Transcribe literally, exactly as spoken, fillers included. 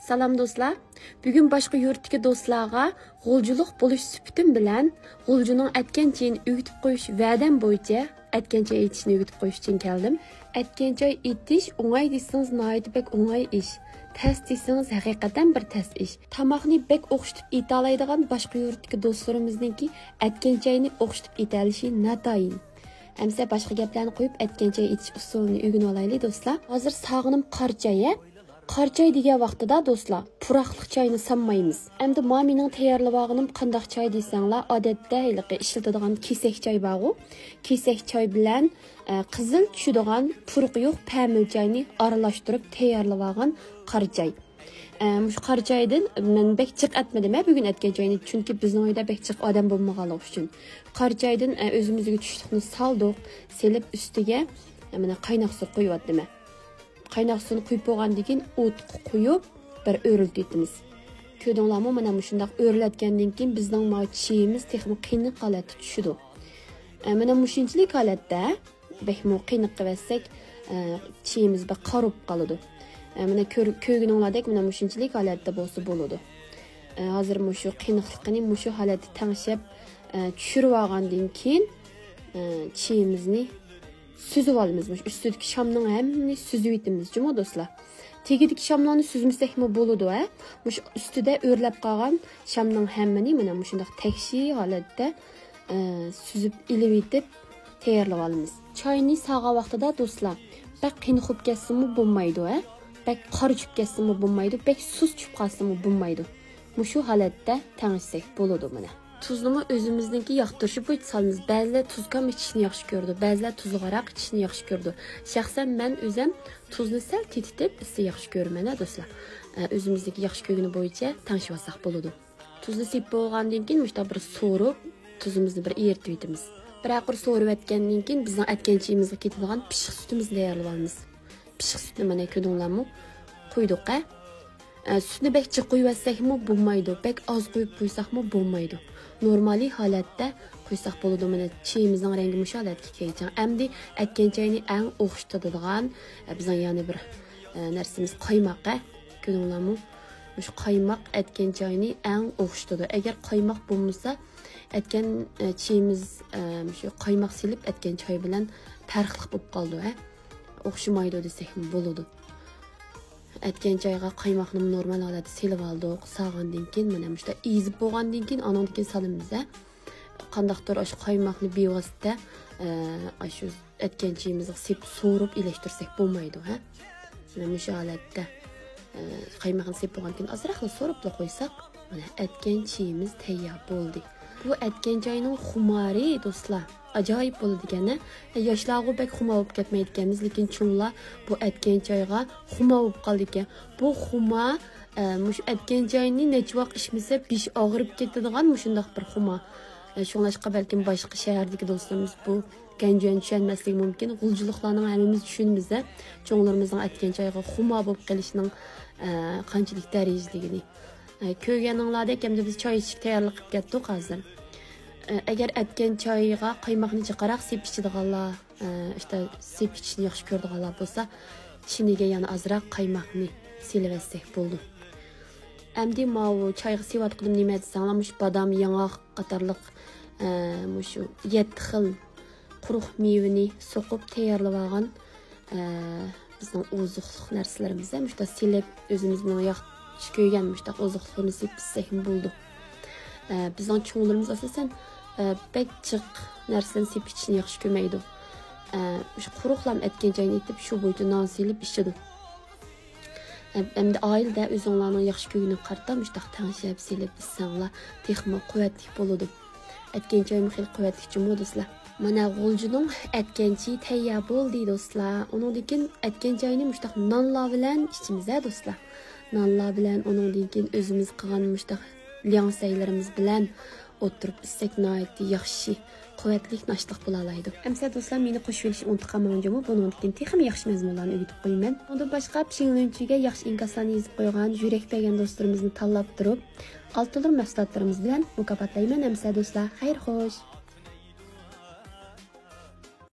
سالام دوستلار. بۈگۈن باشقا يۇرتتىكى دوستلارغا غۇلجىلىق بولۇش سۈپىتىم بىلەن غۇلجىنىڭ ئەتكەن چېيىنى ئۆگىتىپ قويۇش ۋەدەم بويىچە ئەتكەن چاي ئېتىشنى ئۆگىتىپ قويۇش ئۈچۈن كەلدىم. ئەتكەن چاي ئېتىش ئوڭاي دېسىڭىز ناھايىتى بەك ئوڭاي ئىش. تەس دېسىڭىز ھەقىقەتەن بىر تەس ئىش. تاماقنى بەك ئوخشىتىپ ئېتالايدىغان باشقا يۇرتتىكى دوستلىرىمىزنىڭكى ئەتكەن چاينى ئوخشىتىپ ئېتەلىشى ناتايىن. ئەمسە باشقا گەپلەرنى قويۇپ، ئەتكەن چاي ئېتىش ئۇسۇلىنى ئۆگىنىۋالايلى، دوستلار. ھازىر ساغىنىم قارا چاي، ھە؟ قارا چاي دېگەن ۋاقتىدا، دوستلار، پۇراقلىق چاينى سانمايمىز. ئەمدى ما مېنىڭ تەييارلىۋالغىنىم قانداق چاي دېسەڭلار، ئادەتتە ھېلىقى ئىشلىتىدىغان كېسەك چاي بارغۇ، كېسەك چاي بىلەن، ئە، قىزىل چۈشىدىغان پۇرىقى يوق پەمىل چاينى ئارىلاشتۇرۇپ تەييارلىۋالغان قارا چاي. ئە، مۇشۇ قارا چايدىن مەن بەك جىق ئەتمىدىم، ھە، بۈگۈن ئەتكەن چاينى، چۈنكى بىزنىڭ ئۆيدە بەك جىق ئادەم بولمىغانلىقى ئۈچۈن. قارا چايدىن، ئە، ئۆزىمىزگە چۈشلۈكنى سالدۇق، سېلىپ ئۈستىگە، ئە، مانا قايناق سۇ قۇيۇۋەتتىم، ھە. قايناق سۇنى قۇيۇپ بولغاندىن كېيىن ئوتقا قويۇپ، بىر ئۆرلىتىۋېتىمىز. كۆردۈڭلارمۇ؟ مانا مۇشۇنداق ئۆرلەتكەندىن كېيىن بىزنىڭ ما چېيىمىز تېخىمۇ قېنىق ھالەتتە چۈشىدۇ. ئە، مانا مۇشۇنچىلىك ھالەتتە بەكمۇ قېنىق قىلىۋەتسەك، ئە، چېيىمىز بەك قارىپ قالىدۇ. ئە، مانا كۆر-، كۆرگىنىڭلاردەك مانا مۇشۇنچىلىك ھالەتتە بولسا بولىدۇ. ئە، ھازىر مۇشۇ قېنىقلىقىنى مۇشۇ ھالەتتە تەڭشەپ، ئە، چۈشۈرۈپ ئالغاندىن كېيىن، ئە، چېيىمىزنى سۈزۈپ ئالىمىز. مۇشۇ ئۈستىدىكى شامنىڭ ھەممىنى سۈزۈۋېتىمىز جۇمۇ، دوستلار. تېگىدىكى شاملارنى سۈزمىسەكمۇ بولىدۇ، ھە. مۇشۇ ئۈستىدە ئۆرلەپ قالغان شامنىڭ ھەممىنى مانا مۇشۇنداق تەكشى ھالەتتە، ئە، سۈزۈپ ئېلىۋېتىپ تەييارلىۋالىمىز. چاينى ساغان ۋاقتىدا، دوستلار، بەك قېنىق بولۇپ كەتسىمۇ بولمايدۇ، ھە. بەك قارا چۈشۈپ كەتسىمۇ بولمايدۇ، بەك سۇس چۈشۈپ قالسىمۇ بولمايدۇ. مۇشۇ ھالەتتە تەڭشىسەك بولىدۇ مانا. تۇزنىمۇ ئۆزىمىزنىڭكى ياقتۇرۇشى بويىچە سالىمىز. بەزىلەر تۇزكام ئىچىشنى ياخشى كۆرىدۇ، بەزىلەر تۇزلۇقراق ئىچىشنى ياخشى كۆرىدۇ. شەخسەن مەن ئۆزەم تۇزنى سەل تېتىتىپ ئىچسە ياخشى كۆرىمەن، ھە، دوستلار. ئە، ئۆزىمىزنىڭكى ياخشى كۆرگىنى بويىچە تەڭشىۋالساق بولىدۇ. تۇزنى سېپىپ بولغاندىن كېيىن مۇشۇنداق بىر سورۇپ، تۇزىمىزنى بىر ئېرىتىۋېتىمىز. بىرەر قۇر سورۇۋەتكەندىن كېيىن بىزنىڭ ئەتكەن چېيىمىزغا كېتىدىغان پىششىق سۈتىمىزنى تەييارلىۋالىمىز. پىششىق سۈتنى مانا كۆردۈڭلارمۇ؟ قۇيدۇق، ھە؟ ئە، سۈتنى بەك جىق قۇيۇۋەتسەكمۇ بولمايدۇ، بەك ئاز قۇيۇپ قويساقمۇ بولمايدۇ. نورمالىي ھالەتتە قۇيساق بولىدۇ. مانا چېيىمىزنىڭ رەڭگى مۇشۇ ھالەتكە كەلگەن. ئەمدى ئەتكەن چاينى ئەڭ ئوخشىتىدىغان، ئە، بىزنىڭ يەنە بىر، ئە، نەرسىمىز قايماق، ھە؟ كۆردۈڭلارمۇ؟ مۇشۇ قايماق ئەتكەن چاينى ئەڭ ئوخشىتىدۇ. ئەگەر قايماق بولمىسا، ئەتكەن، ئە، چېيىمىز، ئە، مۇشۇ قايماق سېلىپ ئەتكەن چاي بىلەن پەرقلىق بولۇپ قالىدۇ، ھە؟ ئوخشىمايدۇ دېسەكمۇ بولىدۇ. ئەتكەن چايغا قايماقنى نورمال ھالەتتە سېلىۋالدۇق. سالغاندىن كېيىن، مانا مۇشۇنداق ئېزىپ بولغاندىن كېيىن، ئانىڭدىن كېيىن سالىمىز، ھە. قانداقتۇر ئاشۇ قايماقنى بىۋاسىتە، ئە، ئاشۇ ئەتكەن چېيىمىزغا سېپ، سورۇپ ئىلەشتۈرسەك بولمايدۇ، ھە. مانا مۇشۇ ھالەتتە، ئە، قايماقنى سېپ بولغاندىن كېيىن ئازراقلا سورۇپلا قويساق، مانا ئەتكەن چېيىمىز تەييار بولدى. بۇ ئەتكەن چاينىڭ خۇمارى، دوستلار، ئاجايىپ بولىدىكەن، ھە. ياشلارغۇ بەك خۇمار بولۇپ كەتمەيدىكەنمىز، لېكىن چوڭلار بۇ ئەتكەن چايغا خۇمار بولۇپ قالىدىكەن. بۇ خۇمار، ئە، مۇشۇ ئەتكەن چاينى نەچچە ۋاق ئىچمىسە، بېشى ئاغرىپ كېتىدىغان مۇشۇنداق بىر خۇمار. ئە، شۇڭلاشقا بەلكىم باشقا شەھەردىكى دوستلىرىمىز بۇ گەنجۈەن چۈشەنمەسلىكى مۇمكىن. غۇلجىلىقلارنىڭ ھەممىمىز چۈشىنىمىز، ھە. چوڭلىرىمىزنىڭ ئەتكەن چايغا خۇمار بولۇپ قېلىشىنىڭ، ئە، قانچىلىك دەرىجىلىكىنى. ئە، كۆرگەنىڭلاردەك، ئەمدى بىز چاي ئىچىشكە تەييارلىق قىلىپ كەتتۇق ھازىر. ئە، ئەگەر ئەتكەن چايغا قايماقنى جىقراق سېپىپ ئىچىدىغانلار، ئە، ئىشتا سېپىپ ئىچىشنى ياخشى كۆرىدىغانلار بولسا، چىنىگە يەنە ئازراق قايماقنى سېلىۋەتسەك بولىدۇ. ئەمدى ماۋۇ چايغا سېۋەتقىنىم نېمە دېسەڭلار، مۇشۇ بادام، ياڭاق قاتارلىق، ئە، مۇشۇ يەتتە خىل قۇرۇق مېۋىنى سوقۇپ تەييارلىۋالغان، ئە، بىزنىڭ ئوزۇقلۇق نەرسىلىرىمىز، ھە، مۇشۇنداق سېلىپ، ئۆزىمىزنىڭ ياخشى كۆرگەن مۇشۇنداق ئوزۇقلۇقلىرىنى سېلىپ ئىچسەكمۇ بولىدۇ. ئە، بىزنىڭ چوڭلىرىمىز ئاساسەن، ئە، بەك جىق نەرسىلەرنى سېلىپ ئىچىشنى ياخشى كۆرمەيدۇ. ئە، مۇشۇ قۇرۇقلام ئەتكەن چاينى ئېتىپ، شۇ بويىچە نان سېلىپ ئىچىدۇ. ئەم-، ئەمدى ئائىلىدە ئۆزۈڭلارنىڭ ياخشى كۆرگىنىگە قارىتا مۇشۇنداق تەڭشەپ سېلىپ ئىچسەڭلار تېخىمۇ قۇۋۋەتلىك بولىدۇ. ئەتكەن چايمۇ خېلى قۇۋۋەتلىك جۇمۇ دوستلار. مانا غۇلجىنىڭ ئەتكەن چېيى تەييار بولدى دوستلار. ئۇنىڭدىن كېيىن ئەتكەن چاينى مۇشۇنداق نانلار بىلەن ئىچىمىز ھە دوستلار. نانلار بىلەن ئۇنىڭدىن كېيىن ئۆزىمىز قىلغان مۇشۇنداق لياڭسەيلىرىمىز بىلەن ئولتۇرۇپ ئىچسەك ناھايىتى ياخشى، قۇۋۋەتلىك ناشتىلىق بولالايدۇ. ئەمسە دوستلار، مېنى قوشۇۋېلىشنى ئۇنتۇپ قالماڭ جۇمۇ، بۇنىڭدىن كېيىن تېخىمۇ ياخشى مەزمۇنلارنى ئۆگىتىپ قويىمەن. ئۇنىڭدىن باشقا پىڭلۈنچۈگە ياخشى ئىنكاسلارنى يېزىپ قويغان، يۈرەك بەرگەن دوستلىرىمىزنى تاللاپ تۇرۇپ، ئالتۇنلىرىم مەھسۇلاتلىرىمىز بىلەن مۇكاپاتلايمەن. ئەمسە دوستلار، خەير خوش.